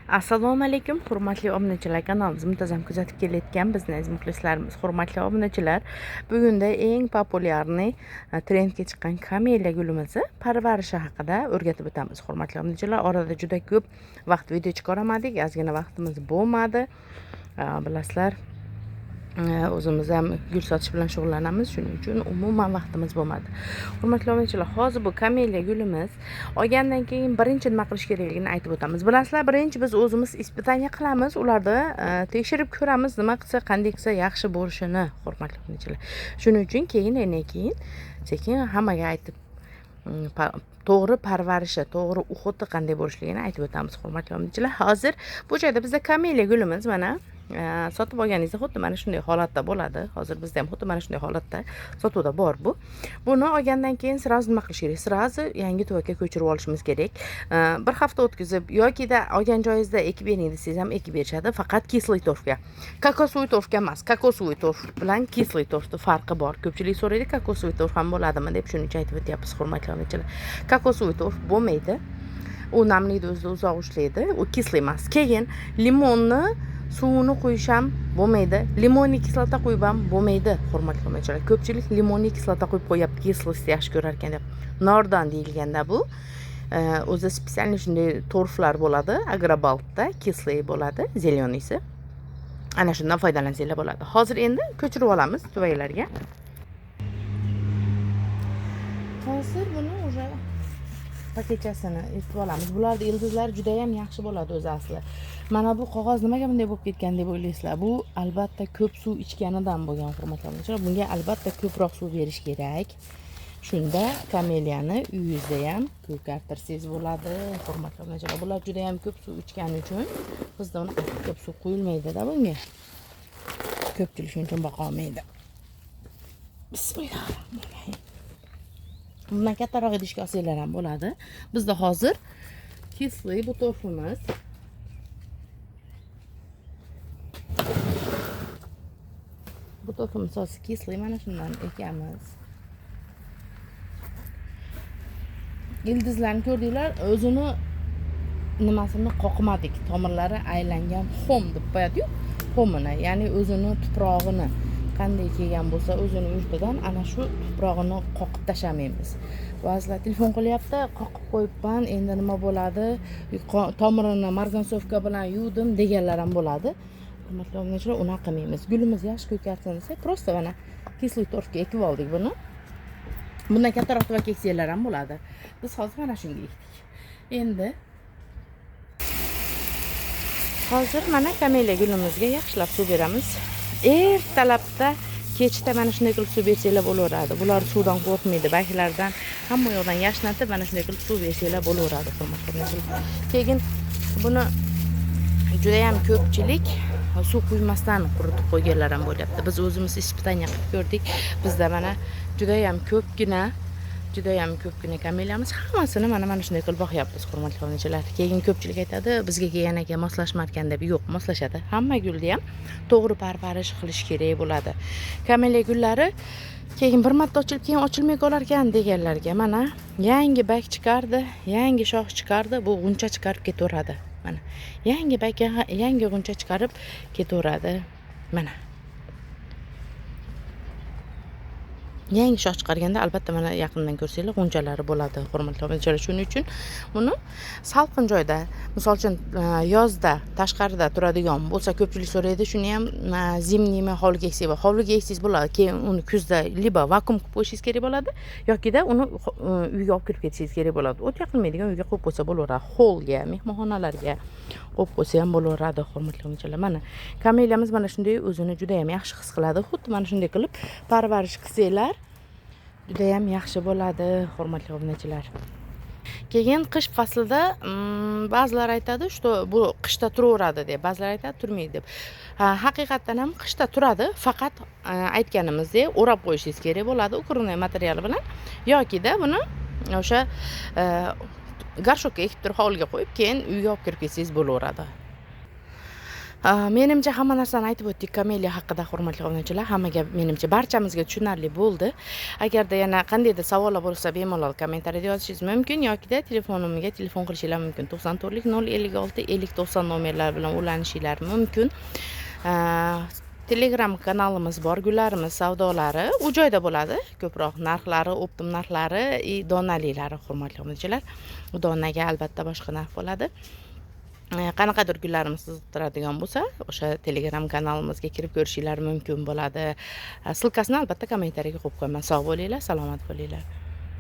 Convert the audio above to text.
Assalomu alaykum, hurmatli obunachilar, kanalimizni muntazam kuzatib kelayotgan bizni aziz muxlislarimiz, hurmatli obunachilar. Bugunda eng populyarniy trendga chiqqan kameliya gulimizni parvarishi haqida o'rgatib o'tamiz. Hurmatli obunachilar, orada juda ko'p vaqt video chiqaramadik, ozgina vaqtimiz bo'lmadi. Bilasizlar, o'zimiz ham gul sotish bilan shug'ullanamiz, shuning uchun umuman vaqtimiz bo'lmadi. Hurmatli obunachilar, hozir bu kameliya gulimiz olgandan keyin birinchi nima qilish kerakligini aytib o'tamiz. Bilasizlar, birinchi biz o'zimiz испытание qilamiz, ularda tekshirib ko'ramiz, nima qilsa, qanday qilsa yaxshi bo'lishini, hurmatli obunachilar. Shuning uchun keyin sekin hammaga aytib to'g'ri parvarishi, to'g'ri уход i qanday bo'lishligini aytib o'tamiz, hurmatli obunachilar. Hozir bu joyda bizda kameliya gulimiz mana sotib olganingizda xuddi mana shunday holatda bo'ladi. Hozir bizda ham xuddi mana shunday holatda sotuvda bor bu. Buni olgandan keyin сразу nima qilish kerak? Сразу yangi tuvakka ko'chirib olishimiz kerak. Bir hafta o'tkazib yokida olgan joyingizda ekib bering desangiz ham ekib berishadi. Faqat кислый торф ga. Кокосовый торф ga emas. Кокосовый торф bilan кислый торф ni farqi bor. Ko'pchilik so'raydi, кокосовый торф ham bo'ladimi deb, shuning uchun aytib o'tyapmiz, hurmatli obunachilar. Кокосовый торф bo'lmaydi. U namlikni o'zida uzoq ushlaydi. U кислый emas. Keyin limonni suvini quyish ham bo'lmaydi. Лимонный kislota quyib ham bo'lmaydi, hurmatli obunachilar. Ko'pchilik лимонный kislota quyib qo'yapti, кислость yaxshi ko'rar ekan deb. Nordan deyilganda bu o'zi специальный shunday торф lar bo'ladi, Agrobaltda кислый bo'ladi, зелёный si. Ana shundan foydalansanglar bo'ladi. Hozir endi ko'chirib olamiz tuvaklarga. Hozir buni уже paketchasini yirtib olamiz. Bularni ildizlari juda ham yaxshi bo'ladi o'zi asli. Mana bu qog'oz nimaga bunday bo'lib ketgan deb o'ylaysizlar? Bu albatta ko'p suv ichganidan bo'lgan, hurmatli obunachilar. Bunga albatta ko'proq suv berish kerak. Shunda kameliyani uyingizda ham ko'kartirsangiz bo'ladi, hurmatli obunachilar. Bular juda ham ko'p suv ichgani uchun bizda unaqa ko'p suv quyilmaydi-da bunga. Ko'pchilik shuning uchun boqa olmaydi. Bismillahirrohmanirrohim. Bundan kattaroq idishga olsanglar ham bo'ladi. Bizda hozir кислый bu торф imiz. Bu торф imiz hozir кислый, mana shundan ekamiz. Ildizlarni ko'rdinglar, o'zini nimasini qoqmadik. Tomirlari aylangan xom deb qo'yadi-yu, xomini, ya'ni o'zini tuprog'ini qanday kelgan bo'lsa o'zini yurtidan ana shu tuprog'ini qoqib tashlamaymiz. Ba'zilar telefon qilyapti, qoqib qo'yibman, endi nima bo'ladi? Tomirini марганцовка bilan yuvdim deganlar ham bo'ladi. Hurmatli obunachilar, unaqa qilmaymiz. Gulimiz yaxshi ko'karsin desak, просто mana кислый торф ga ekib oldik buni. Bundan kattaroq tuvak eksanglar ham bo'ladi. Biz hozir mana shunga ekdik. Endi hozir mana kameliya gulimizga yaxshilab suv beramiz. Ertalabda, kechda mana shunday qilib suv bersanglar bo'laveradi. Bular suvdan qo'rqmaydi, barglardan, hamma yoqdan yashnatib mana shunday qilib suv bersanglar bo'laveradi, hurmatli obunachilar. Keyin buni juda ham ko'pchilik suv quymasdan quritib qo'yganlar ham bo'lyapti. Biz o'zimiz испытание qilib ko'rdik. Bizda mana juda ham ko'pgina kameliyamiz hammasini mana shunday qilib boqyapmiz, hurmatli obunachilar. Keyin ko'pchilik aytadi, bizga kelgan ekan moslashmarkan deb. Yo'q, moslashadi. Hamma gulni ham to'g'ri parvarish qilish kerak bo'ladi. Kameliya gullari keyin bir marta ochilib, keyin ochilmay qolar ekan deganlarga mana yangi bak chiqardi, yangi shox chiqardi, bu g'uncha chiqarib ketaveradi. Mana yangi bak, yangi g'uncha chiqarib ketaveradi. Mana yangi shox chiqarganda albatta mana yaqindan ko'rsanglar g'unchalari bo'ladi, hurmatli obunachilar. Shuning uchun buni salqin joyda, misol uchun, yozda tashqarida turadigan bo'lsa, ko'pchilik so'raydi, shuni ham зимнийmi hovliga eksak bo'ladi. Hovliga eksangiz bo'ladi, keyin uni kuzda либо vakuum qilib qo'yishingiz kerak bo'ladi, yokida uni uyga olib kirib ketishingiz kerak bo'ladi. O't yoqilmaydigan uyga qo'yib qo'ysa bo'laveradi, holga, mehmonxonalarga qo'yib qo'ysa ham bo'laveradi, hurmatli obunachilar. Mana kameliyamiz mana shunday o'zini juda ham yaxshi his qiladi. Xuddi mana shunday qilib parvarish qilsanglar juda ham yaxshi bo'ladi, hurmatli obunachilar. Keyin qish faslida, ba'zilar aytadi, что bu qishda turaveradi deb, ba'zilar aytadi turmaydi deb. Ha, haqiqatdan ham qishda turadi, faqat aytganimizdek o'rab qo'yishingiz kerak bo'ladi укрывной materiali bilan, yokida buni o'sha горшок ka ekib turib hovliga qo'yib, keyin uyga olib kirib ketsangiz bo'laveradi. Menimcha, hamma narsani aytib o'tdik kameliya haqida, hurmatli obunachilar. Hammaga, menimcha, barchamizga tushunarli bo'ldi. Agarda yana qandaydir savollar bo'lsa, bemalol kommentariyada yozishingiz mumkin yokida telefonimga telefon qilishinglar mumkin. 94 056 50 90 nomerlar bilan ulanishinglar mumkin. Telegram kanalimiz bor, gullarimiz savdolari u joyda bo'ladi. Ko'proq narxlari, оптом narxlari и donalilari, hurmatli obunachilar. Donaga albatta boshqa narx bo'ladi. Qanaqadir gullarimiz qiziqtiradigan bo'lsa, o'sha Telegram kanalimizga kirib ko'rishinglar mumkin bo'ladi. Ссылка sini albatta kommentariyaga qo'yib qo'yaman. Sog' bo'linglar, salomat bo'linglar.